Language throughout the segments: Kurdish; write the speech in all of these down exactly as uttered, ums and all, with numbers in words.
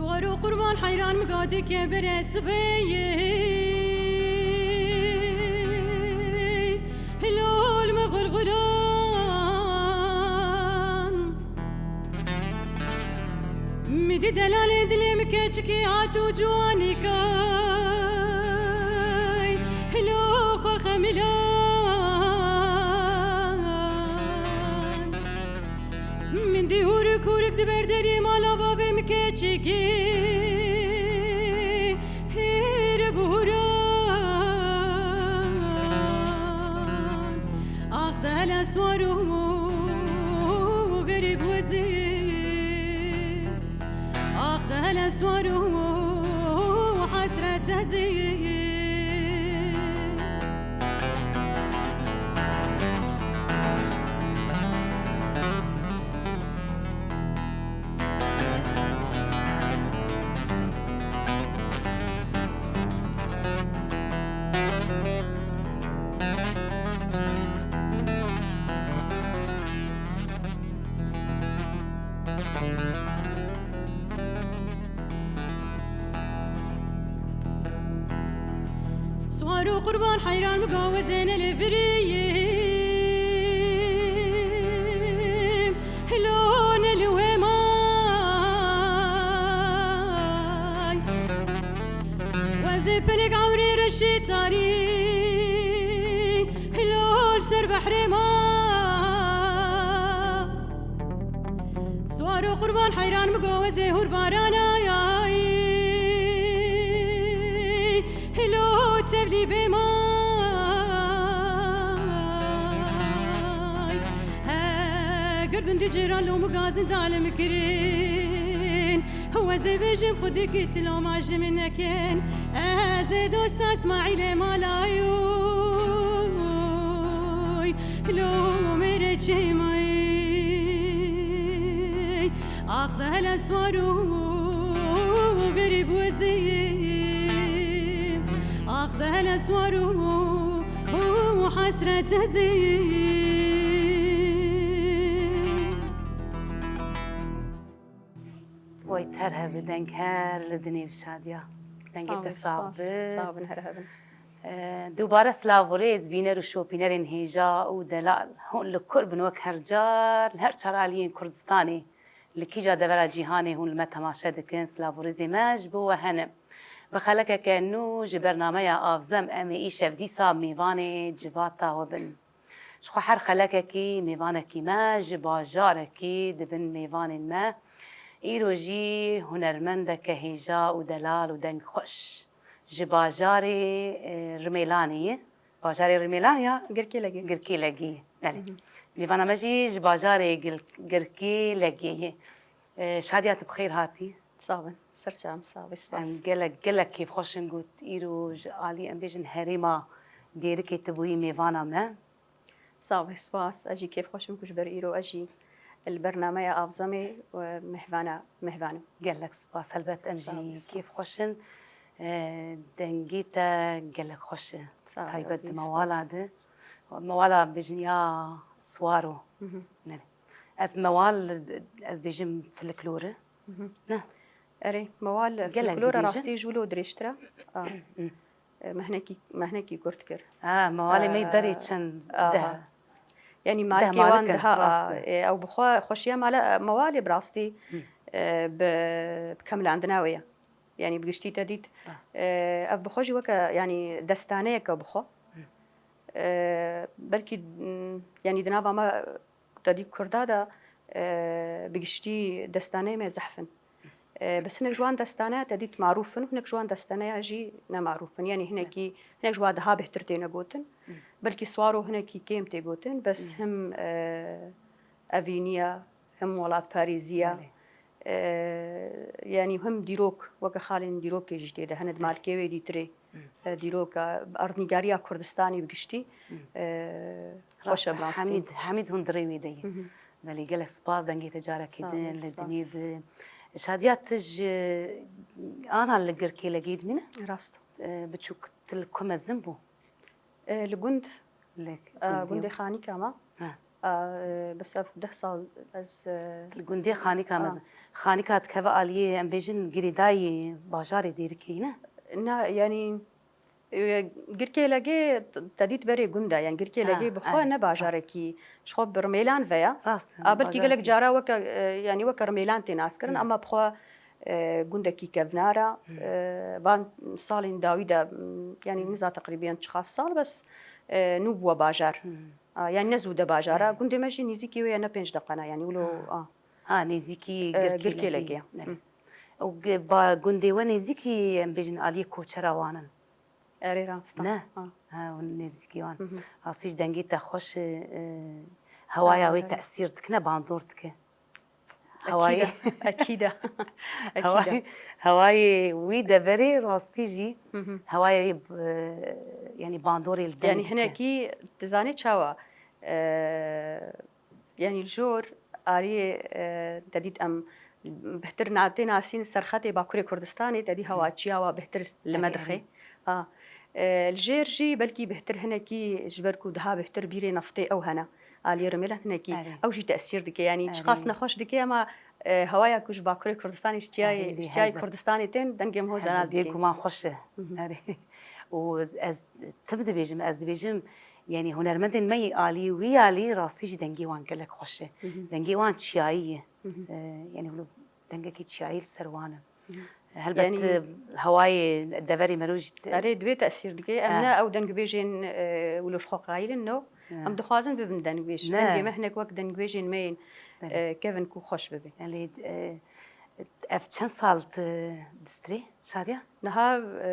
Waro qurban heyran mi gadike bere sibeyê. Hilal mi gulgulan. Mi di delalê dilê mi keçikî hat û ciwanî kay. Hilo xwe xemilan. Min dî hûrik hûrik di ber derê mala bavê min keçikê hêre bûran. Ax de hele swar û gerîb wezî. Ax de hele swar û hesret ezî. Swar û qurban heyran bi gawezê ne li virî yim, hilo ne li wê may. Wezê pelek ewrê reşî tarî, hilo li ser behrê may. Swar û qurban heyran mi go wezê hûr barana yayî. Hilo tevlî bê may. He, gur gundî cêran lo mi gazin dalim kirin. Wezê bêjim xwedî ki ti loma ji min nekin. Ez ê dosta Smaîlê malayoy. Lo mêrê çêmayî. Ax de hele swar û gerîb wezî. Ax de hele swar û hesret ezî. Way ter hebi deng her li dinê bi şadiya. Dengê te sax bi. Sağ bin, her hebin. Dubare silav û rêz bîner û şopînerên hêja û delal. Hûn li kur bin wek her car, li her çar aliyên Kurdistanê. Li kîja devera cîhanê hûn li me temaşe dikin, silav û rêzê me ji bo we hene. Bi xelekeke nû ji bernameya Avzem em ê îşev dîsa mêvanê civata we bin. Ji xwe her xelekekî mêvanekî me ji bajarekî dibin mêvanên me. Îro jî hunermendeke hêja û delal û dengxweş ji bajarê, e, Rimêlanê ye. Bajarê Rimêlan ya? Girkîlegî. Girkîlegî. Belê. Mêvana me jî ji bajarê Gil-, Girkîlegê ye. E, Şadiya, tu bi xêr hatî. Sağ bin. Ser çavan, sağ bin. Spas. Em gelek, gelek kêfxweş in ku îro ji alî, em bêjin, herêma Dêrikê tu bûyî mêvana me. Sağ ol, spas. Ez jî kêfxweş im ku ji ber îro ez jî li bernameya Avzemê, e, mehvana, mehvan im. Gelek spas. Helbet em jî kêfxweş in. E, dengê te gelek xweş e. Sağ ol, spas. Taybet di mewala de. Mewala bêjin ya swaro. Ev mewal, ez bêjim, filiklor e. Ne? Erê, mewal filiklor e, rastî ji wilo dirêjtir e. E, mehnekî, mehnekî kurt kir. Ha, mewalê me berê çend deh. Yanî malkê wan diha, e, ew bi xwe xweşiya mala, mewalê bi rastî, e, bi, bi kemilandina wê ye. Yanî bi giştî te dît, e, ev bi xwe jî weke, yanî destaneyeke bi xwe. E, belkî, m, yanî di nava me Te dî Kurda de, e, bi giştî destaneyê me zehf in. E, bes hinek ji wan destane te dît marûf in, hinek ji wan destaneya jî ne marûf in. Yanî hinekî, hinek ji wan daha bêhtir têne gotin. Belkî Swaro hinekî kêm tê gotin, bes him, e, evîniya, him welatparêziya. E, yanî him dîrok, weke xalên dîrokê jî tê de hene, di malkê wê dîtirê. E, dîroka erdnîgariya Kurdistanê bi giştî, e, xweş e bi rastî. Hemî, hemî hûn di rê wê de ye. Belê, gelek spas, dengê te carekî din li dinê bi. Şadiya, tu ji ana li Girkêlegî dimîne? Rast. E, biçûk, tu li ku mezin bû? E, li gund, e, gundê Xanîka me. A, e, bes ev deh sal ez, e, Li gundê Xanîka a. Mezin. Xanîka dikeve aliyê, em bêjin, girêdayî bajarê Dêrikê ne? Na, yanî, e, Girkêlegê t-, te dît berê gund e, yanî Girkêlegê Ha, bi xwe erê, ne rast. bajarekî, ji xwe bi Rimêlan ve ye. Rast, A, belkî bajarekî. gelek cara weke, e, yanî weke Rimêlan tê naskirin, Hı. ama bi xwe, e, gundekî kevnar e. Hı. E, van salên dawî de, m, yanî Hı. niza teqrîbiyen çiqas sal, bes, e, nû bûwe bajar. Hı. A, yanî ne zû de bajar e. Belê. Gundê me jî nêzîkî wê ye, ne pênc deqe ne, yanî wilo, Ha. a. Ha, nêzîkî E, Girkêlegê. Girkêlegê ye. Hı. Belê. Û ge-, ba gundê we nêzîkî, em bêjin, aliyê koçera wan in. Erê, rast e. Ne? Ha. Ha, hûn nêzîkî wan. Hı hı. Rastî jî dengê te xweş e, e, Sağ hewaya ol, wê erê. tesîr dikine, bandor dike. Hewayê Ekîd e, ekîd e. Ekîd e. Hewayê, hewayê wî deverê rastî jî Hı hı. hewayê wî, e, yanî bandorê li deng Yanî dike. hinekî dizanê çawa? E, Yanî li jor ariyê, e, te dît em bihtir na-, tê nasîn serxetê Bakurê Kurdistanê, te dî Hı. hewa çiya wa bihtir li me Erê, dixe. erê. A, e, li jêr jî belkî bihtir hinekî ji ber ku daha bihtir bîrê neftê ew hene. Aliyê Rimêlan hinekî Erê. ew jî tesîr dike. Yanî çiqas Erê. nexweş dike ama, e, hewaya ku ji Bakurê Kurdistanê ji çiyayê, Erê, ji çiyayê helbet. Kurdistanê tên dengê min ho Helbet, zelal dike. bêguman xweş e. Hı hı. Erê. Û ez, ez tim dibêjim, ez dibêjim, yanî hunermendên me yê alî, wî alî rastî jî dengê wan gelek xweş e. Hı hı. Dengê wan çiyayî ye. Hı hı. E, yanî wilo dengekî çiyayî li ser wan e. Hı hı. Helbet, Yanî e, hewayê deverê mero jî te- Erê, divê tesîr dike. Em Eh. ne ew dengbêjên, e, wilo ji xwe qayîl in, no. Eh. Em dixwazin bibin dengbêj. Ne. Dengê me hinek wek dengbêjên me yên, Belê. e, kevin ku xweş bibe. Yanî, e, ev çend sal tu distrê, Şadiya? Niha, e,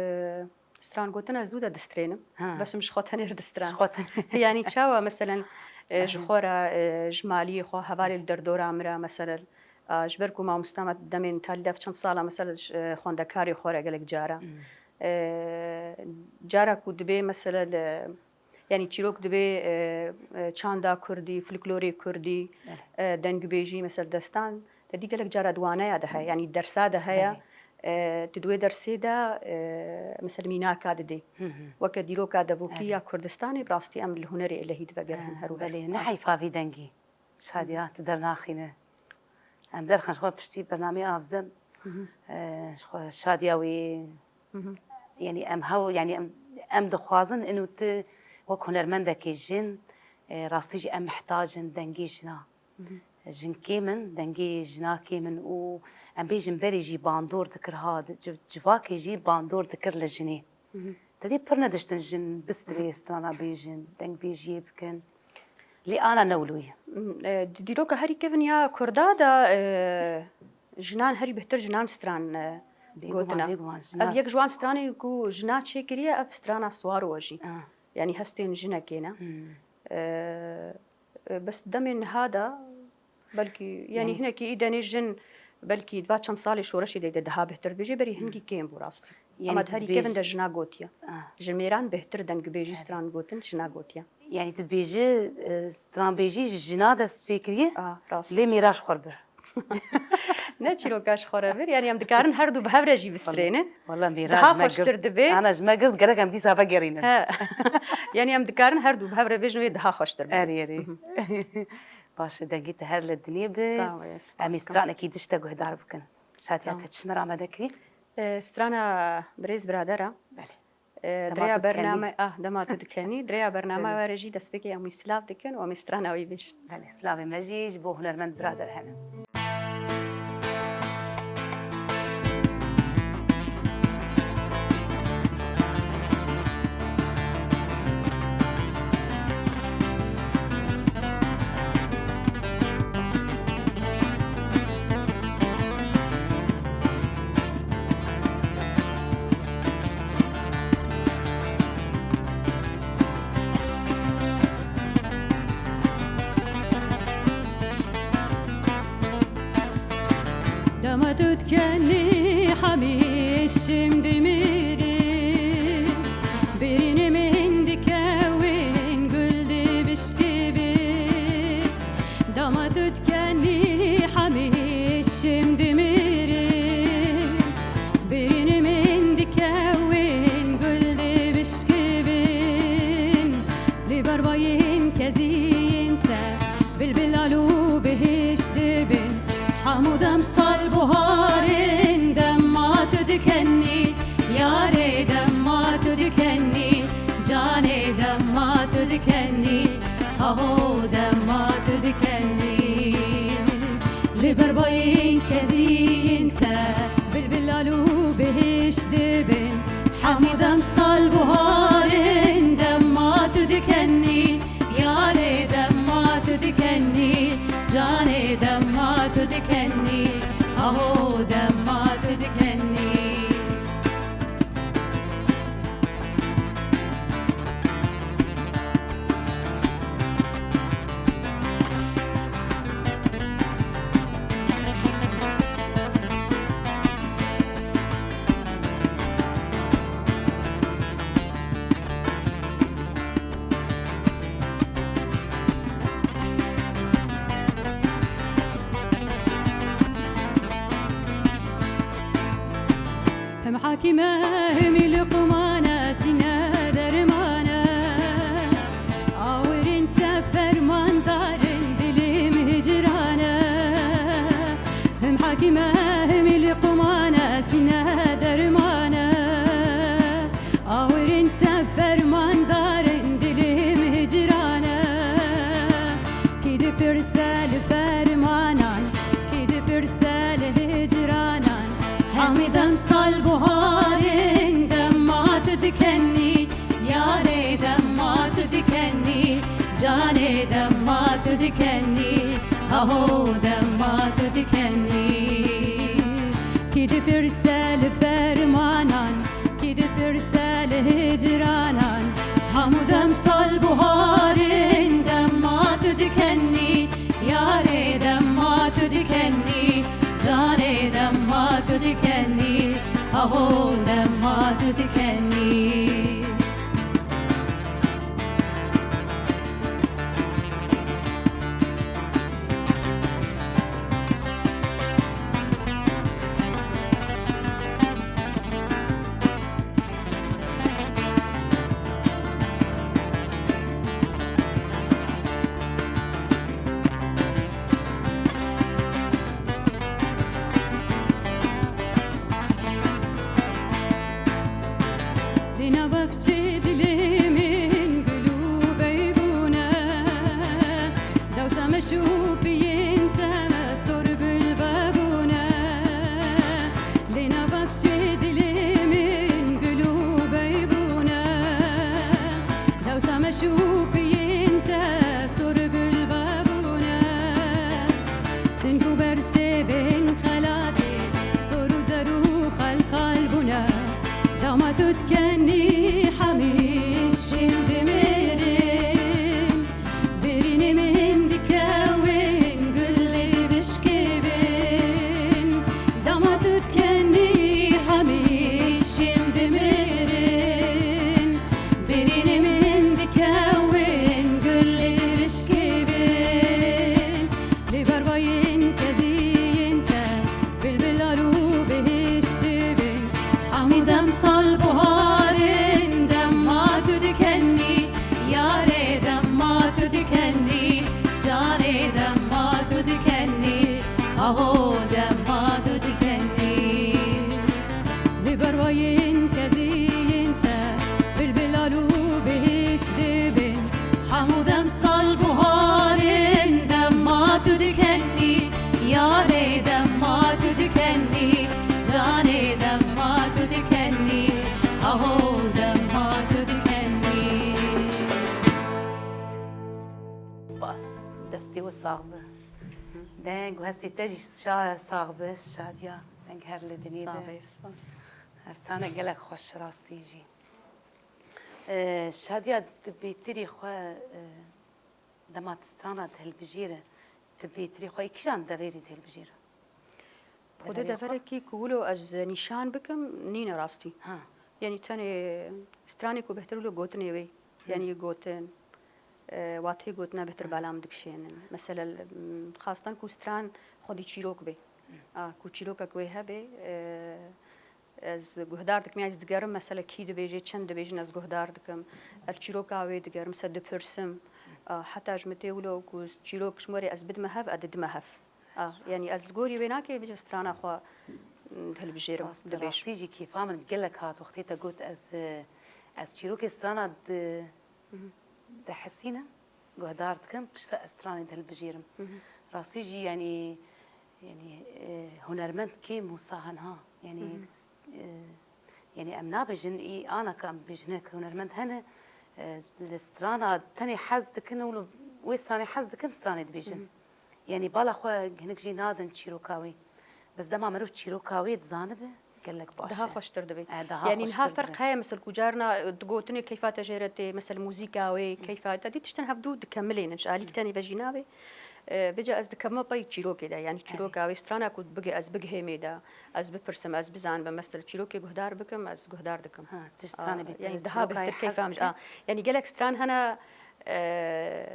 stran gotina zû de distrênim. Ha. Bes min ji xwe tenê re distran. Ji xwe tenê. Yanî çawa, meselen, e, ji Erê. xwe re, e, ji maliyê xwe, hevalê li derdora min re, meselen, a, ji ber ku mamosta me demên talî de ev çend sala, meselen, ji, e, xwendekarê xwe re gelek cara. Hmm. E, cara ku dibê, meselen, e, Yanî çîrok dibê, e, e, çanda kurdî, folklorê kurdî, Belê. e, dengbêjî, mesela destan, te dî gelek cara di waneya de heye, yanî dersa de heye. Belê. E, tu di wê dersê de, e, mesela mînaka didê. Hı hı. Weke dîroka devokî Belê. ya Kurdistanê, bi rastî em li hunerê elehî divegerin Eh, her wiha. Belê, ne heyfa vî dengî. Şadiya, tu dernaxîne. Em derxin ji xwe piştî bernameyê Avzem, Hı hı. e, ji xwe şadiya wî, Hı hı. yanî em hew, yanî em, em dixwazin inu tu wek hunermendekê jin, e, rastî jî em mihtac in dengê jina. Hı hı. Jin kêm in, dengê jina kêm in û em bêjin berê jî bandor dikir ha, di civ-, civakê jî bandor dikir li jinê. Hı hı. Te dî pir nediştin jin bistrê, strana bêjin, dengbêjiyê bikin. Lê ana ne wilo ye. Hmm, e, di dîroka herî kevin ya Kurda de, e, jinan herî bihtir jinan stran, e, Bêguman, gotina. bêguman, jinan Ev yek ji wan stranên ku jina çêkiriye, ev strana Swaro jî. Ah. Yanî hestên jinekê ne. Hmm. E, E, bes demê niha de belkî, yanî Yanî hinekî îdenê jin belkî di va çend salê şoreşê de, de daha bihtir dibêjê, berî hingî kêm bû rastî. Yanî Ama di tu herî dibêj- kevin de jina gotiye. Ah. Ji mêran bihtir dengbêjî Evet. stran gotin jina gotiye. Yanî tu dibêjî, e, stranbêjî ji jina dest pê kiriye, Ah, rast. lê mêra ji xwe re bir. Ne çîroka ji xwe re vir, yanî em dikarin her du bi hev re jî bistrênin. Wala, wala, mêra Daha ji me xweştir girt. dibe. Ana ji me girt, gerek em dîsa vegerînin. He. Yanî em dikarin her du bi hev re bêjin, wê daha xweştir be. Erê, erê. Mhm. Baş e, dengê te her li dinê bi. Sağ ol, spas Em ê dikim. stranekî dişte guhdar bikin. Şadiya Tamam. te çi me re amade kirî? E, strana birêz biradera. Belê. E, Dema Direya tu dikenî. bername, ah, dema tu dikenî. Direya bername Belê. were jî destpêkê em wî silav dikin û em ê strana wî bêjin. Belê, silavê me jî ji bo hunermend birader hene. Dema tu dikenî hemî şim dimîrî, birînê min dikewin gul dibişkivî. Dema tu dikenî hemî şim dimîrî, birînê min dikewin gul dibişkivîn. Li ber bayên keziyên te Hemû dem sal buharên dema tu dikenî, yarê dema tu dikenî, canê dema tu dikenî, aho dema tu dikenî. Li ber bayên keziyên te bilbil lal û bihişt dibin. Hemû dem sal buharên dema tu dikenî, yarê dema tu dikenî, canê dema tu dikenî, aho dema tu dikenî. Him hakîm e, himî luqman e, sîne derman e. Awirên te fermandar in, dilê min hicran e. Him hakîm e, himî luqman e, sîne derman e. Awirên te fermandar in, dilê min hicran e. Kî dipirse li fermanan, kî dipirse li hicranan. Hemî dem sal buharên dema tu dikenî, yarê dema tu dikenî, canê dema tu dikenî, aho dema tu dikenî. Kî dipirse li fermanan, kî dipirse li hicranan. Hemû dem sal buharên dema tu dikenî, yarê dema tu dikenî, canê dema tu dikenî, aho dema tu dikenî. Lê navakçê dilê min gul û bey bûne. Dewsa meşûpiyên te sor gul vebûne. Lê navakçê dilê min gul û bey bûne. Dewsa meşûpiyên te sor gul vebûne. Sing û bersêvên xelatê sor û zer û xelxal bûne. Dema tu dikenî hemî şîn dimirin. Birînê min dikewin, gulê dibişkêvin. Dema tu dikenî hemî şîn dimirin. Birînê min dikewin, gulê dibişkêvin. Lê berbayên keziyên te bilbil lal û bihişt dibin. Hemû dem sal buharên dema tu dikenî, yarê dema tu dikenî, canê dema tu dikenî, aho dema tu dikenî. Lê berbayên keziyên te bilbil lal û bihişt dibin. Hemû dem sal buharên dema tu dikenî, yarê dema tu dikenî, canê dema tu dikenî, aho dema tu dikenî. Spas. Destê we sax be. Deng û hestê te jî şa-, sax be, Şadiya. Deng her li dinê be. Sax be, spas. Hestane gelek xweş rastî jî. Ee, Şadiya, tu bêtirî xwe, e, dema tu strana dihilbijêre, tu bêtirî xwe ê kîjan deverî dihilbijêre? Xwedê deverekî ku wilo ez nîşan bikim, nîne rastî. Ha. Yanî tenê stranê ku bêhtir wilo gotinê wê. Hı. Yanî gotin, e, wateyê gotina bêhtir bela min dikişênin. Mesela, m, xastan ku stran xwedî çîrok bê. Hı. A, ku çîrokek wê hebe, e, Ez guhdar dikim, ya ez digerim, mesela kî dibêje, çend dibêjin, ez guhdar dikim. Ez çîroka wê digerim, se dipirsim. A, heta ji min tê wilo ku çîrok ji min re ez bidime hev, ez didime hev. A, yanî ez li gorî wê nake bêje strana xwe, m, hilbijêrim, Rast, dibêjim. Rastî jî kêfa min gelek hat wextê te got ez, e, ez çîrokê strana di, dihesînim, guhdar dikim, piştre ez stranê dihilbijêrim. Rastî jî, yanî, yanî, e, hunermend kêm wisa hene ha. Yanî, s-, e, yanî em nabêjin, î ana ka em bêjin, hinek hunermend hene, e, li strana tenê hez dikin û li wê stranê hez dikin, stranê dibêjin. Yanî bala xwe hinek jî nadin çîroka wê. Bes dema mirov çîroka wê dizanibe, gelek baş Daha e. xweştir dibe. E, daha Yanî niha xweştir ferq dibe. heye, misal ku carna, e, digotinê keyfa te jê re tê, misal muzîka wê, keyfa te dî tiştin hevdû dikemilînin. Ji alîk tenê ve jî nabe. E, vêca ez dikevime pey çîrokê de. Yanî çîroka wê strana ku bige-, ez bigihêmê de, ez bipirsim, ez bizanim, mesela çîrokê guhdar bikim, ez guhdar dikim. Ha, tu stranê A, bêtir yanî daha çîroka bêhtir wê keyfa hez min. dike? A, yanî gelek stran hene, e,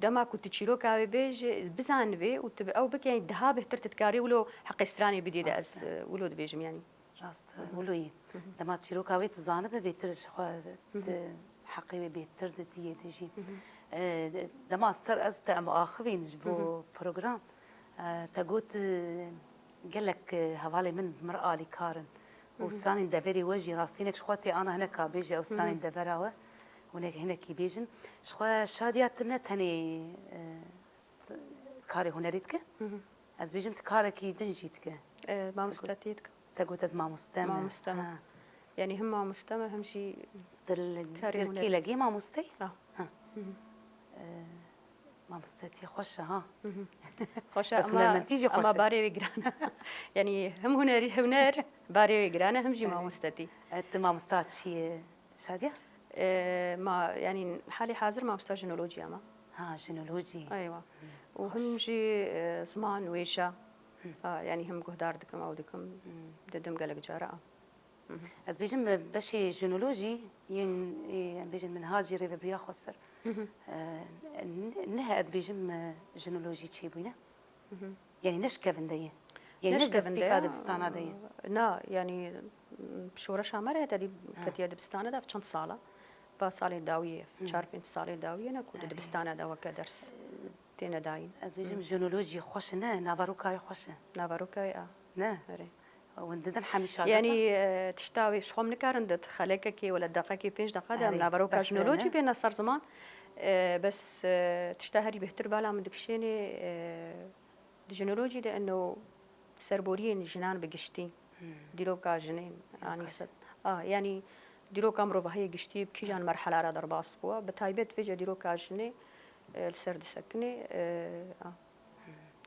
Dema ku tu çîroka wê bêjî, bizanibê û tu bi ew bikî, yanî daha bêhtir tu dikarî wilo heqê stranê bidî de ez, Rast e. e, wilo dibêjim yanî. Rast e, wilo yî. Dema çîroka wê tu zanibe bêtir ji xwe tu heqê wê bêhtir didiyê dê jî. E, dema star ez te em axivîn ji bo program. E, te got, e, gelek, e, hevalê min mir alîkar in. Û stranên deverê we jî rastînek ji xwe tê ana hineka bêje ew stranên devera we. Hûn ê hinekî bêjin. Ji xwe Şadiya tu ne tenê, e, st-, karê hunerî dike. Ez bêjim tu karekî din jî dike. E, mamostetî dikim. Te got ez mamoste me. Mamoste me. Ha. Yanî him mamoste me, him jî Dil karê hunerî. Girkî legî mamostey? Ah. Ha. E, Mamostetî xweş e ha. Xweş e, Bes ama, hunermendî jî ama xweş e. barê wê giran e. Yanî him hunerî, huner barê wê giran e, him jî mamostetî. E, tu mamosta çi ye Şadiye? E, ma, yanî halê hazir mamosta jinolojî ama. Ha, jinolojî. Eywa. Û Xweş. him jî, e, ziman, wêje. Ha, yanî him guhdar dikim, ew dikim. Didim gelek cara. Ez bêjim, e, beşê jinolojî yên, ê, em bêjin minhacî rêvebiriya xweser. E, ne, ne ez dibêjim, e, jinolojî çêbûyne. Yanî ne ji kevin de ye. Yanî ne ji destpêka dibistana de ye. Na, yanî, m, şoreşa me re te dî ketiye dibistana de ev çend sala. Va salê dawiyê, çar pênc salê dawiyê ne ku di dibistana de weke ders têne dayîn. Ez bêjim jinolojî xweş e ne, naveroka wê xweş e. Naveroka wê a. Ne? Erê. Hûn didin hemî şagirdan? Yanî, e, tişta wê ji xwe em nikarin di xelekekê wele deqekê pênc deqa de em Erê, naveroka berf jinolojî ne? bêne ser ziman. E, bes, e, tişta herî bêhtir bala min dikişênê, e, di jinolojî de eno serboriyên jinan bi giştî, dîroka jinên, anî Dîroka ser, a, yanî dîroka mirovahiyê giştî bi kîjan Bes. merhela re derbas bûye, bi taybet vêce dîroka jinê, e, li ser disekine, e, a.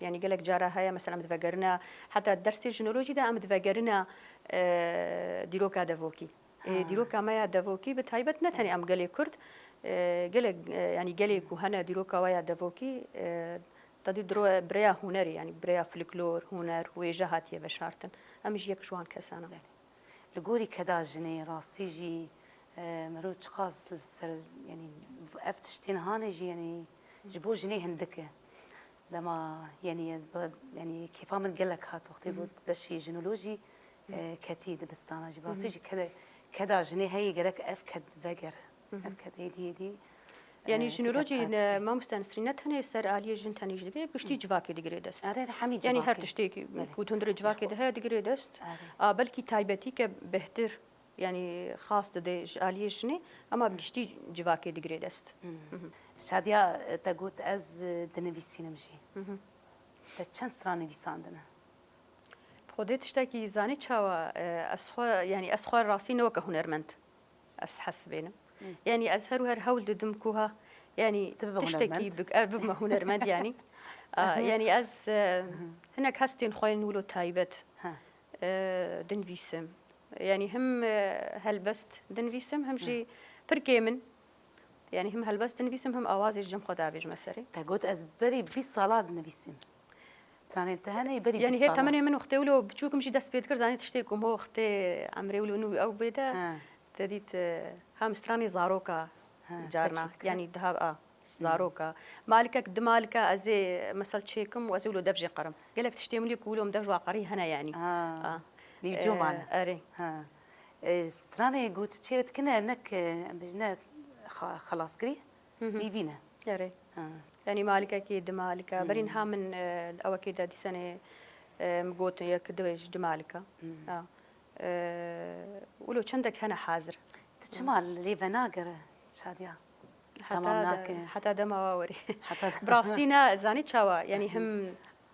Yanî gelek cara heye, mesela em divegerine, heta dersê jinolojî de em divegerine, e, dîroka devokî. E, Ha. dîroka me ya devokî bi taybet ne tenê em gelê Kurd, e, gelek, e, yanî gelê ku hene dîroka we ya devokî, e, tadî diro-, bi rêya hunerê, yanî bi rêya folklor, huner, Rast. wêje hatiye veşartin. Em jî yek ji wan kesan in. Belê. Li gorî keda jinê rastî jî, e, mirov çiqas li ser, yanî ev tiştên hanê jî, yanî ji bo jinê hindik e. Dema, yanî ez bi, yanî kêfa min gelek hat wextê got beşê jinolojî, e, ketî dibistana jî. Rastî jî kede-, keda jinê heyî gerek ev ked vegere. Ev ked êdî êdî, Yanî e, jinolojî têkeve ne, pratikê. Mamoste Nisrîn, ne tenê ser aliyê jin tenê jî digire, giştî civakê digire dest. Erê, hemî Yanî her civakê. tiştê Belê. ku di hundirê civakê Ji xwe. de heye digire dest. Erê. A, belkî taybetîke bêhtir, yanî xas dide ji aliyê jinê, ama bi giştî civakê digire dest. Şadiya, e, te got ez, e, dinivîsînim jî. Te çend stran nivîsandine? Xwedê tiştekî zanî çawa, e, ez xwe, yanî ez xwe rastî ne weke hunermend. Ez hez bênim. Yanî ez her û her hewl didim ku ha, yanî Tu bibe tiştekî hunermend. bik-, ev bibime hunermend yanî. A, yanî ez, e, hinek hestên xwe yên wilo taybet, Ha. e, dinivîsim. Yanî him, e, helbest dinivîsim, him jî pirkê min. Yanî him helbest dinivîsim, him awazê ji cem xwe davêjime serê. Te got ez berî bîst sala dinivîsim. Stranên te hene berî Yanî bîst hê sala. temenê min wextê wilo biçûk im jî dest pê dikir, zanî tiştê ku mo wextê emrê wilo nû ew bê de. Ha. Te dît, e, hem stranê zaroka Ha, te carna, çi dikir? yanî daha, a, zaroka. Malikek, di malika ez ê mesel çêkim û ez ê wilo dev jê qerim. Gelek tiştê min lê ku wilo min dev ji wa qerî hene yanî. Ha. A. Nîvco E, mane. erê. Ha. E, stranê ku tu çê dikine nek, e, em bêjine xa-, xelaskirî, nîvî ne. Erê. Ha. Yanî malikekî, di malika. Berî niha min, e, li ewekê de dîsenê, e, min got yek divê ji di malika. Ha. E, wilo çendek hene hazir. Tu çima lê venagere Şadiya? Heta Tamam de-, nake. heta dema wa werî. Heta Bi rastî ne, zanî çawa? Yanî him,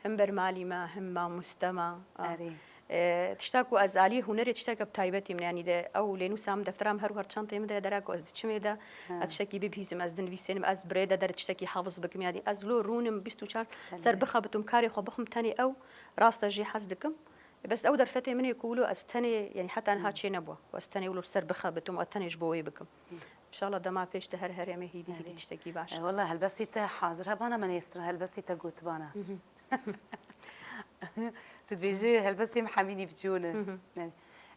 him bermalî me, him mamoste me. A. Erê. E, tişta ku ez alî hunerê tişteke bi taybetî min, yanî de ew lênûsa min, deftera min her her çantê min de, dera ku ez diçimê de, Ha. ez tiştekî bibihîzim, ez dinivîsênim, ez bi rê de der tiştekî hafiz bikim, yanî ez lo rûnim bîst û çar Belê. ser bixebitim, karê xwe bixim tenê ew, rast e jê hez dikim. Bes ew derfetê min ê ku wilo ez tenê, yanî heta niha Hmm. çê nebû, ku ez tenê wilo ser bixebitim û ez tenê ji bo wê bikim. Hmm. Înşallah dema pêş de her herêmê hîdî hîdî Erê. tiştekî baş. E, wela helbestî te hazir hebana, me nêstra helbestî te gotibana. Mhm. Tu dibêjî helbestê min hemînî bi çû ne. Mhm. Yani,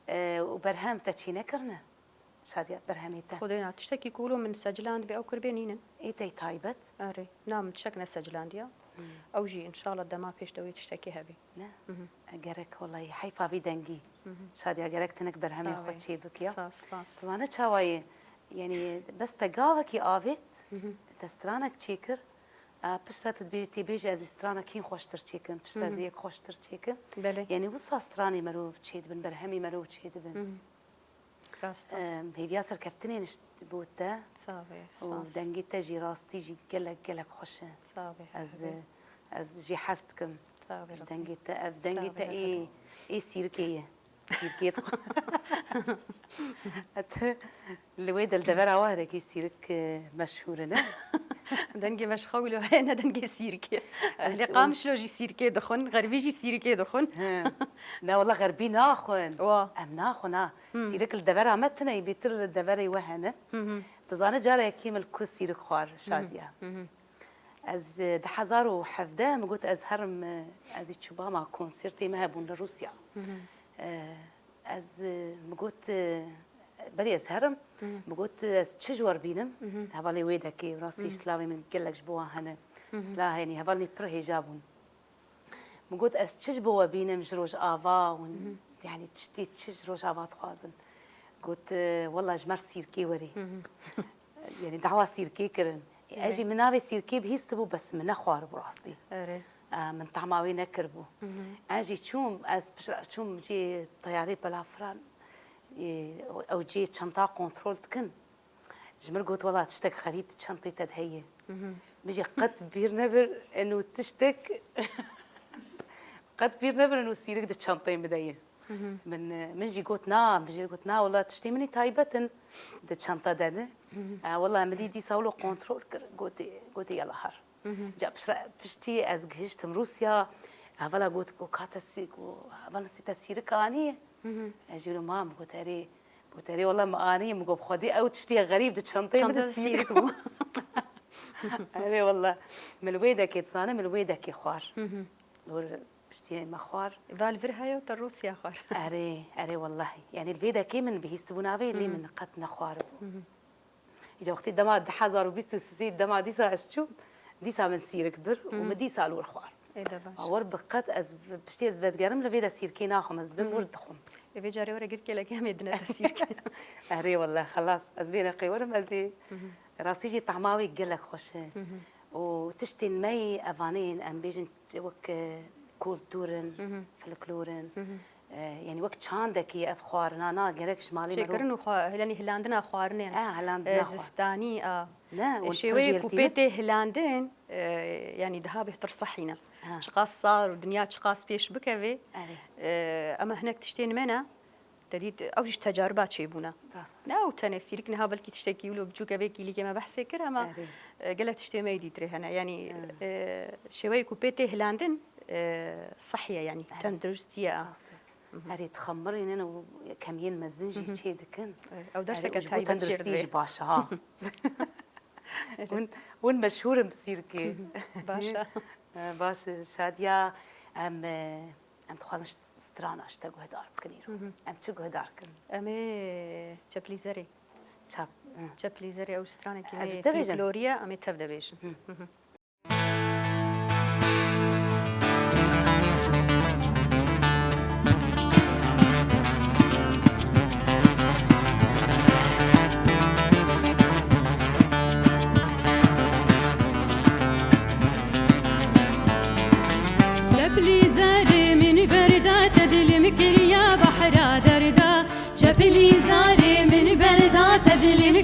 e, û berhem te çê nekirine? Şadiya berhemê te. Xwedê na, tiştekî ku wilo min seclandibê ew kirbê nînin. Ê tey taybet? Erê. Na, min tiştek neseclandiya. Hmm. Ew jî înşallah dema pêş de wê tiştekê hebî. Ne? Mhm. Gerek wellahî heyfa vî dengî. Mhm. Şadiya gerek tinik berhemê Sağ xwe ol. çê bik ya. Sağ ol, spas. Tu zane çawa ye? Yanî bes te gavekî avêt, Mhm. te stranek çêkir, e, piştre tu dibê-, tê bêjî ez ê stranek hîn xweştir çêkim, piştre ez ê Mhm. yek xweştir çêkim. Belê. Yanî wisa stranê mero çêdibin, berhemî mero çêdibin. Mhm. Rast e. Em, hêviya serkeftinê nişt bo te. Sağ ol, Û spas. dengê te jî rastî jî gelek, gelek xweş e. Sağ ol, Ez, hebe. ez jî hez dikim. Sağ ol, Ji hebe. dengê te, ev dengê Sağ ol, te ê, hebe. ê sîrikê ye. Sîrikê dixwe. Et li wê de li devera we hirekî sîrik, e, meşhûr in, e? Dengê me ji xwe wilo heye, ne dengê sîrikê. Ez Ehlê Qamişlo jî sîrikê dixwin, Xerbî jî sîrikê dixwin. He. Ne, wela Xerbî naxwin. Wa. Em naxwin, ha. Hmm. Sîrik li devera me tune ye, bêtir li deverê we hene. Hı hı. Tu zane cara yekê min li ku sîrik xwar, Hı hı. Şadiya. Hı hı. Ez, e, di hezar û hevdeh min got ez herim, e, ez ê çûbama konsertê me hebûn li Rûsya. Hı hı. E, ez, e, min got, e, berê ez herim, Hı hı. min got ez çi ji we re bînim? Hı hı. Hevalê wê dekê, rastî Hı hı. slavê min gelek ji bo wan hene. Hı hı. Silav hênî, hevalê pir hêja bûn. Min got ez çi ji bo we bînim ji Rojava û Hı hı. yanî tiştê çi ji Rojava dixwazin. Got, e, wela ji me re sîrkê werê. Hı hı. Yanî dawa sîrkê kirin. Ê, ez Evet. jî min navê sîrkê bihîstibû bes min nexwaribû rastî. Erê. E, min tahma wê nekiribû. Hı hı. Ez jî çûm, ez piştre çûm cê teyarê belafiran, e, ew cê çanta kontrol dikin. Ji min got, wela tiştek xerîb di çantê te de heye. Mhm. Min jî qet bîr nebir eno tiştek, qet bîr nebir eno sîrik di çanteyê min de ye. Mhm. Min, min jî got, na, min jî got, na, wela tiştê min ê taybet in di çanta de ne. Mhm. E, wela min dî dîsa wilo kontrol kir, gotê, gotê yela her. Mhm. Ca piştre, piştî ez gihiştim Rûsya, hevala got, got, ka te sî-, got, hevala sê te sîrik anî? Mhm. Ez jî wilo mam, got, erê, got, erê, wela min anî, min got, bi xwedî ew tiştê xerîb di çanteyê min de Çanta sîrik sîrik bû. bû. Erê, wela, min li wê dekê dizane, min li wê dekê xwar. Mhm. Û piştî me xwar. Va li vir heye û te Rûsya xwar. Erê, erê, wellahî. Yanî li vê dekê min bihîstibû navê, lê Mhm. min qet nexwaribû. Mhm. Îca wextî dema du hezar û bîst û sê dema dîsa ez çûm, dîsa min sîrik bir û Hı. min dîsa li wir xwar. Ê de baş. A wir bi qet ez v-, piştî ez vedigerim li vê de sîrkê naxwim, ez dibim Hı. wir dixwim. Ê vê carê were girkê leke em ê dine te sîrkê. Erê wele xelas, ez vê neqê werim, ez ê Hı hı. rastî jî tahma wê gelek xweş e. Hı hı. Û tiştên me yî evanê yên em bêjin wek, e, kultur in, Hı hı. folklor in. Hı hı. E, yanî wek çandekî ye ev xwarina, na gerek ji malê me re Çêkirin û xwa-, hilanî hilandina xwarinê. E, hilandina E, xwa- zistanî, a. Ne, E, û şêweyê pir ku jêltî pê ne? tê hilandin, e, yanî daha bêhtir sehî ne. Ha. Çiqas sar û dinya çiqas pêş bikevê, Erê. e, ema hinek tiştên me ne, te dît, ew jî tecariba çêbûne. Rast. Ne ew tenê sîrik niha belkî tiştekî wilo biçûk e vê kîlîkê me behsê kir, ema, Erê. e, gelek tiştê me yê dîtirê hene. Yanî, Ha. e, şêweyê ku pê tê hilandin, e, sehî ye, yanî Erê. tenduristî ye. Rast e. Mhm. Erê, dixemirînin û kemiyên mezin jî Mhm. çê dikin. Evet, ew Erê, derseke û ji bo taybet jê re tenduristî divê. jî baş e, ha. Hûn, hûn meşhûr in bi sîrkê. Mhm. Baş e. E, baş e, Şadiya, em, e, em dixwazin st-, strana ji te guhdar bikin îro. Mhm. Em çi guhdar kin? Em ê Çeplîzerê. Çap, hı. Çeplîzerê ew stranekî Ez me û yê te bêjin? folklorî ye, em ê tev de bêjin. Hı. Mhm.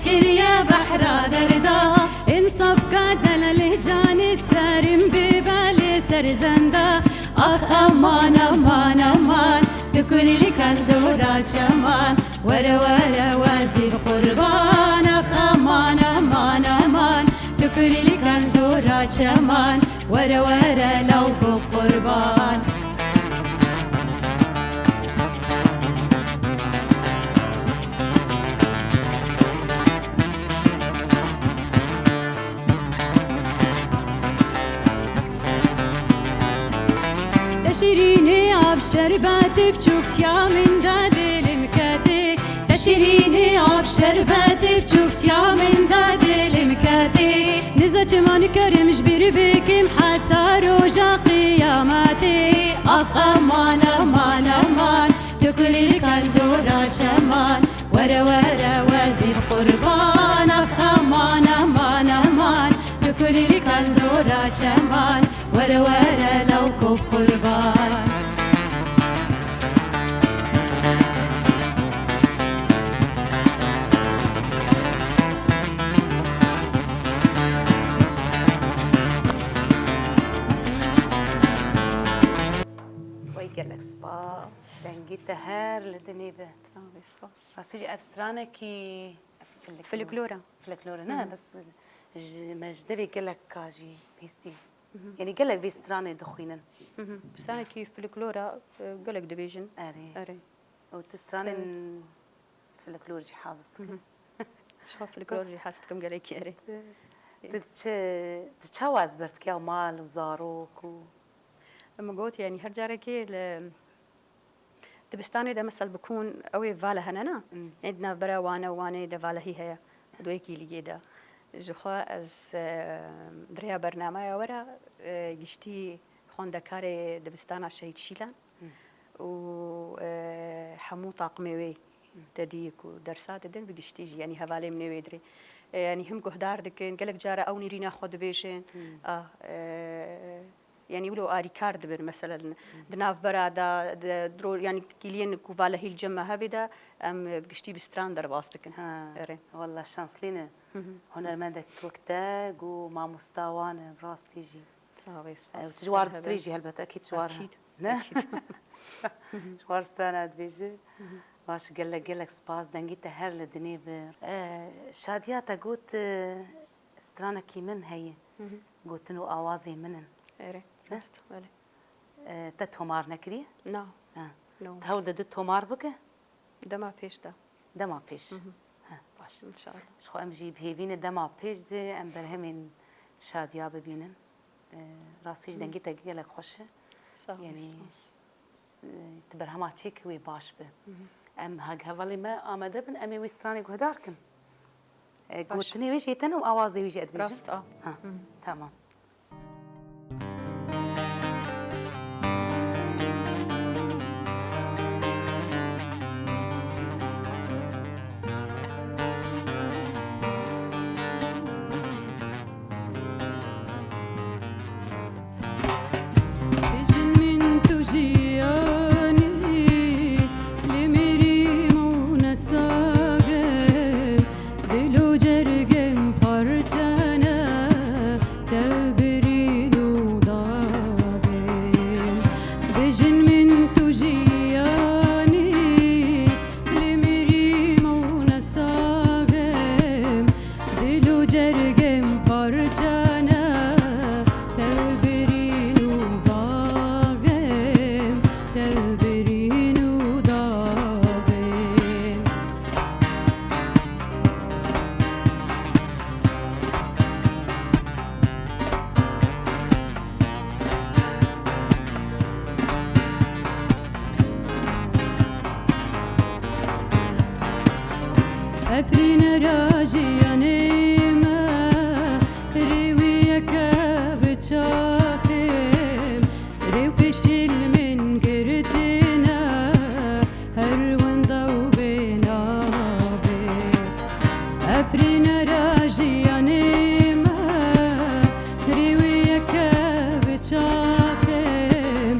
Kiriye behra derda, insaf ka delalê canê serim bê belê ser zenda. Ax aman, aman, aman, tu kulî li kandora çeman. Were, were, wezî bi qurban. Ax aman, aman, aman, tu kulî li kandora çeman. Were, were, law ku qurban. Te şirînê av şerbetê biçûktiya min de dê li min kedê. Te şirînê av şerbetê biçûktiya min de dê li min kedê. Niza çima nikarim ji bîr bikim heta roja qiyametê. Ax aman, aman, aman, tu kulî li kandora çeman. Were, were, wezî bi qurban. Ax aman, aman, aman, tu kulî li kandora çeman. Were, were, law ku qurban. Wey gelek spas. Dengî te her li dinê be. Sağ ol, spas. Rastî jî ev stranekî folklor. Folklor e. Folklor e, ne? Hı hı. Bes ji, me ji devê gelek ka jî bihîstî. Hı hı. Yanî gelek vê stranê dixwînin. Hı hı. Stranekî folklor e, e, gelek dibêjin. Erê. Erê. Û tu stranên Evet. folklor jî hafiz Hı hı. dikin. Ji xwe folklor jî hez dikim gelekî erê. Tu, tu çi, tu çawa ez ber dike mal û zarok û Min got, yanî her carekê li dibistanê de mesel bikûn, ew ê vale hene na? Hmm. Ê di navbera Wane û Wanê de valehî heye. Di wê kîliyê de. Ji xwe ez, e, di rêya bernameya we re, e, giştî xwendekarê dibistana Şehîd Şîlan Hmm. û, e, hemû taqimê wê Hmm. te dî ku dersa didin bi giştî jî, yanî hevalê min ê wê dirê. E, yanî him guhdar dikin, gelek cara ew nîrîna xwe dibêjin. Hmm. Ah, e, Yanî wilo arîkar dibin, meselen, di navbera de, di dro-, yanî kîliyên ku valehî li cem me hebê de, em bi giştî bi stran derbas dikin. Ha, Erê. Walla şanslî ne. Hı hı. Hunermendek wek te, ku mamosta wan e, rastî jî. Sağ ol, spas. Ew, ji war strî jî helbet, ekîd ji war. Ekîd, Ne? ekîd. Ji war strana dibêje. Hı hı. Baş, gelek, gelek spas, dengî te her li dinê bi. E, Şadiya te got, e, stranekî min heye. Hı hı. Gotin û awazê min in. Erê, Ne? rast, belê. E, te tomar nekiriye? Na. Ha. No. Te hewl dide tomar bike? Dema pêş de. Dema pêş. Hı hı. Ha, baş. İnşallah. Ji xwe em jî bi hêvî ne dema pêş de em berhemên Şadiya bibînin. E, rastî jî Hı. dengê te gelek xweş e. Sağ ol, Yanî, spas. S-, tu berhema çêkî wê baş be. Hı hı. Em hag hevalê me amade bin, em ê wê stranê guhdar kin. E, Baş. gotinê wê jî tene û awazê wî jî ez dibêjim. Rast a. Ha, Hı hı. tamam. Bêjin min tu jiyanî, lê mêrî mûne saxim, dil û cergim parçe ne, tev birîn û daxim. Bêjin min tu jiyanî, lê mêrî mûne saxim, dil û cergim parçe ne, tev birîn û daxim, tev birîn û daxim. Efrîne ra jiyanê me, rê wî yeke bi çaxim, rê û pêşîl min girtine, her winda û bê navê. Efrîne ra jiyanê me, rê wî yeke bi çaxim,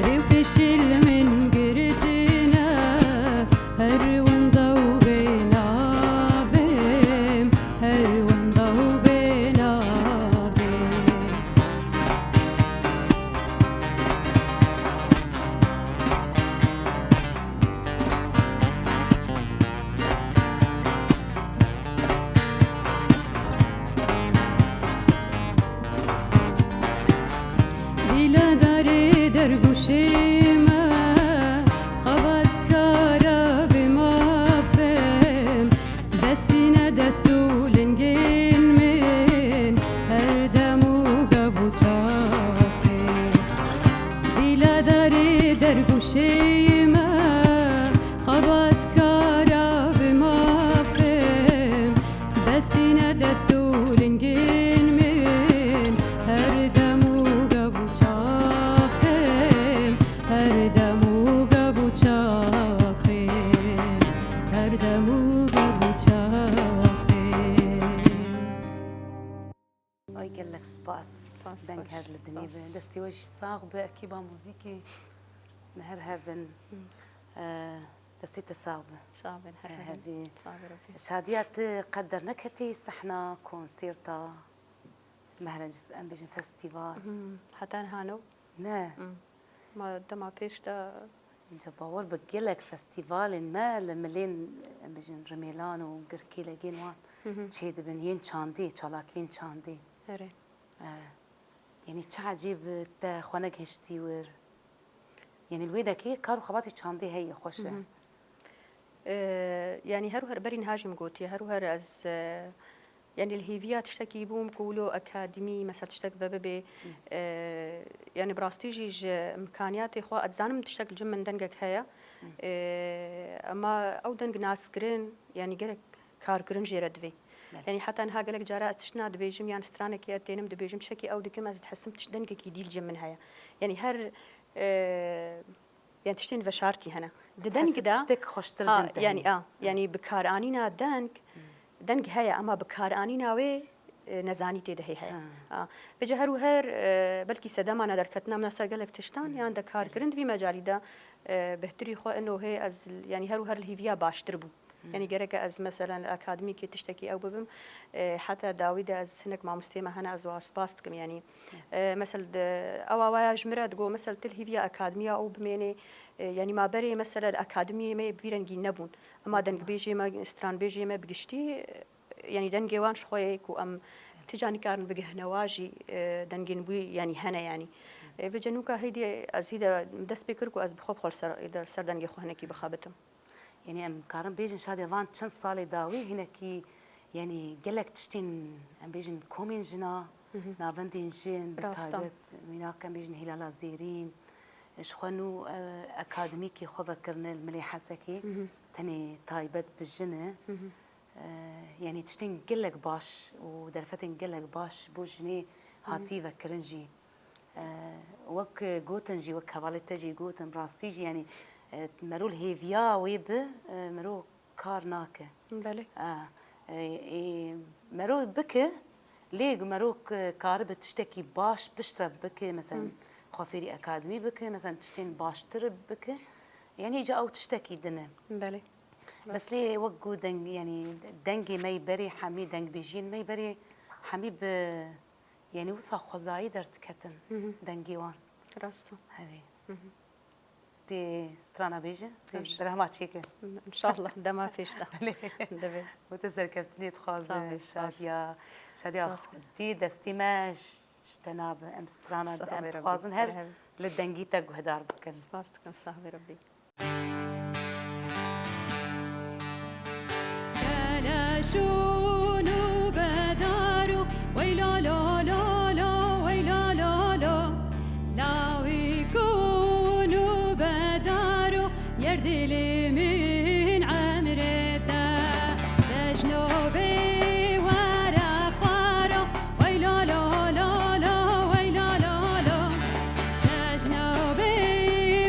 rê û pêşîl min girtine, her winda û bê navê. Darê dergûşê me, xebatkara bê mafim, destîne dest û lingên min, her dem û gav û çaxê. Dîla darê dergûşê me, xebatkara bê mafim, destîne dest û lingên min, her dem û gav û çaxê, her dem û gav û çaxê, her dem û gav û çaxê. Ay gelek spas. Spas, Deng spas, her li dinê spas. Bi. Destê we jî sax bi, ekîba muzîkê me her hev in. Hı. Ee, destê te sax bi. Sağ bin, her Te hev in. Hevî. Sağ bin, Rabbi. Şadiya tu qet derneketî sehna, konserta, mehrenc, em bêjin festîval. Hı, heta niha no. Ne. Hı. Ma dema pêş de Ca bawer bi gelek festîvalên me li milên, em bêjin, Rimêlan û girkîlegên wan Hı hı. çêdibin, yên çandî, çalakiyên çandî. Erê. E, yanî çi ecêb te xwe negihiştî wir? Yanî li wê dekê kar û xebatê çandî heye, xweş e. Hı hı. E, yanî her û her berî niha jî min gotiye, her û her ez, e, Yanî li hêviya tiştekî bûm ku wilo akademî, mesela tiştek ve bibe, Hı. e, yanî bi rastî jî ji imkaniyatê xwe, ez dizanim tiştek li cem min dengek heye. Hı. E, ema ew deng naskirin, yanî gerek karkirin jê re divê. Belê. Yanî heta niha gelek cara ez tiştina dibêjim, yan stranekê ez tênim dibêjim, tiştekî ew dikim, ez dihesim tiş-, dengekî dî li cem min heye. Yanî her, e, Yan tiştên veşartî hene. Di Dihesî deng de tiştek xweştir Ha, cem te yanî, heye. a, yanî bikaranîna deng, Hmm. deng heye, ama bikaranîna wê, e, nezanî tê de hê heye. Ha. Ha. Vêca her û her, e, belkî sedema ne derketina min ser gelek tiştan, Hmm. yan de kar Belê. kirin di vî mecalî de, e, bihtirî xwe ino hê ez, yanî her û her li hîviya baştir bûm. Hmm. Yanî gereke ez, meselen, li akademîkê tiştekî ew bibim, e, heta dawî de ez hinek mamosteyê me hene, ez wa spas dikim, yanî, Hmm. e, mesel, de, ewa waya ji min re digo, mesel, tu li hîviya akademiya ew bimênê, e, yanî ma berê, mesele, li akademiyê me bi vî rengî nebûn. Ema Hmm. dengbêjê me, stranbêjê me bi giştî, e, yanî dengê wan ji xwe yê ku em ti ca nikarin bigihine wa jî, e, dengên wî, yanî hene, yanî. Hmm. E, vêca nûka hêdî ez hî de dest pê kir ku ez bi xwe bi xwe li ser, li ser dengê xwe hinekî bixebitim. Yanî em karin bêjin Şadiya van çend salê dawî hinekî, yanî gelek tiştên, em bêjin, komên jina, Hı hı. navendên jin, bi Rast e. taybet, mînak em bêjin Hîlala Zêrîn, ji xwe nû, e, akademîkê xwe vekirine li milê Hesekê, Hı hı. tenê taybet bi jin e. Hı hı. E, yanî tiştên gelek baş û derfetên gelek baş bo jinê Hı hı. hatî vekirin jî. E, wek gotin jî, wek hevalê te jî gotin, rastî jî, yanî, e, mero li hêviya wê bi, e, mero kar nake. Belê. E, e, e, mero bike, lê mero k-, karibe tiştekî baş piştre bike, mesela Hı. xwe fêrî akademî bike, mesela tiştên baştir bike, yanî îca ew tiştekî din e. Belê. Bes Rast. lê wek got deng, yanî dengê me yê berê hemî, dengbêjiyên me yê berê hemî bi Yanî wisa xwezayî derdiketin Hı hı. dengê wan. Rast e. Hevê. Hı hı. Tê strana bêje, tê Baş. berhema çêke. İnşallah, dema pêş de. Belê. Divê. Û tu serkeftinê dixwazim, Sağ ol, sağ ol. Şadiya. Şadiya, Sağ ol. Xwedî destî me ş-, ji te nabe. Em strana, Sağ em ol, dixwazin Rabbi. her Merhaba. li dengî te guhdar bikin. Spas dikim, sağ ol, Rabbi. Keleşûn û bedar û wey lo lo lo lo, wey lo lo lo. Lawîkûn û bedar û yer dilê min emrê te. Bejno bê were xwaro, wey lo lo lo lo, wey lo lo lo. Cejno bê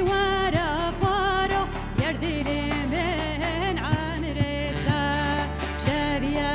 were xwaro, yer dilê min emrê te. Şeviye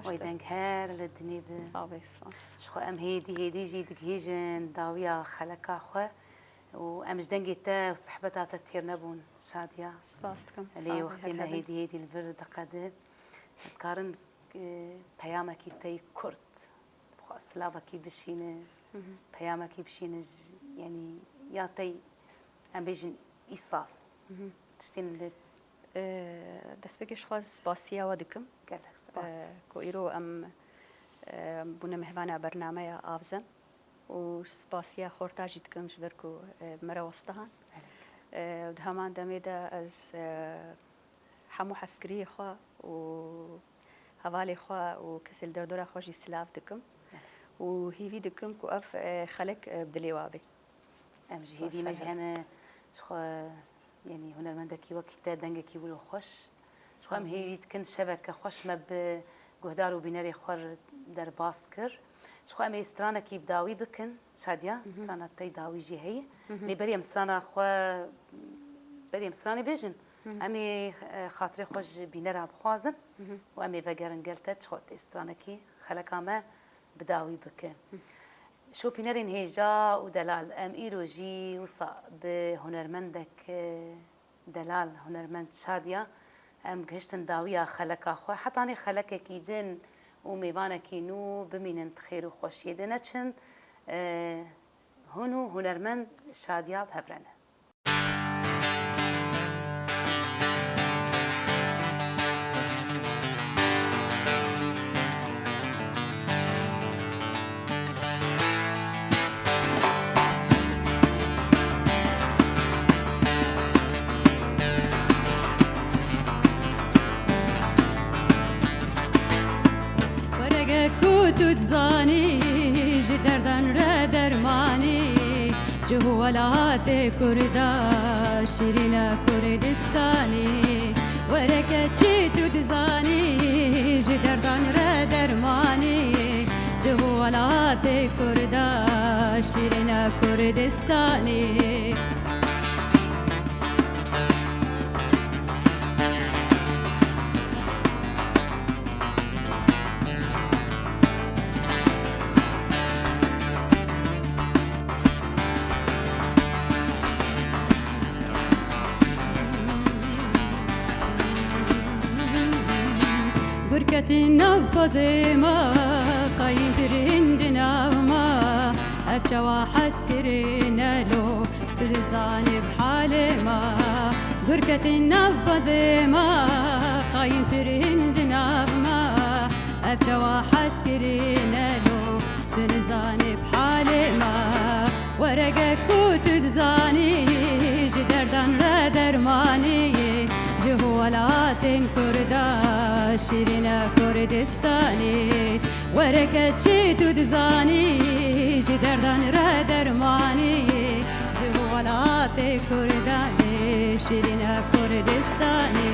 Wê deng her li dinê bi. Sağ be, spas. Ji xwe em hêdî hêdî jî digihîjin dawiya xeleka xwe û em ji dengê te û sohbeta te têr nebûn, Şadiya. Spas dikim. Lê wextê me hêdî hêdî li vir diqede. Dikarin, e, peyamekî te yî kurt, bi xwe silavekî bişîne, peyamekî bişîne, ji, yanî ya te yî, em bêjin, îsal. Tiştên li Ee, destpêkê ji xwe spasiya we dikim. Gelek spas. Ee, ku îro em, e, bûne mehvana bernameya Avzen û spasiya xorta jî dikim ji ber ku, e, me re westihan. Gelek spas. Ee, di heman demê de ez, e, hemû hezkiriyê xwe û hevalê xwe û kesê li derdora xwe jî silav dikim û hîvî dikim ku ev, e, xelek, e, bi dilê we be. Em ji hêvî me jî hene, ji xwe, yanî hunermendekî wekî te, dengekî wilo xweş. Ji xwe em hêvî dikin şeveke xweş me bi guhdar û bînerê xwe re derbas kir. Ji xwe em ê stranekî bi dawî bikin, Şadiya, strana te yî dawî jî heye. Lê berî em strana xwe, berî em stranê bêjin, em ê, e, xatirê xwe ji bînera bixwazin û em ê vegerin gel te, ji xwe tê stranekî xeleka me bi dawî bike. Şopînerên hêja û delal, em îro jî wisa bi hunermendek, e, delal, hunermend Şadiya, em gihiştin dawiya xeleka xwe. Hetanî xelekekî din û mêvanekî nû bimînin di xêr û xweşiyê de neçin, e, hûn û hunermend Şadiya bi hev re ne. Werege ku tu dizanî, ji derdan re dermanî, cih û welatê Kurda, şîrîna Kurdistanî. Werege çi tu dizanî, ji derdan re dermanî, cih û welatê Kurda, şîrîna Kurdistanî. Gur ketin nav pazê ma, xayîn kirin di nav ma, ev çawa hez kirine lo, tu dizanî bi halê ma. Gur ketin nav pazê ma, xayîn kirin di nav ma, ev çawa hez kirine lo, tu dizanî bi halê ma. Werege ku tu dizanî, ji derdan re dermanî, cih û welatên Kurda, şîrîne Kurdistanî. Wereke çi tu dizanî, ji derdan re dermanî, cih û welatê Kurdanê, şîrîne Kurdistanê.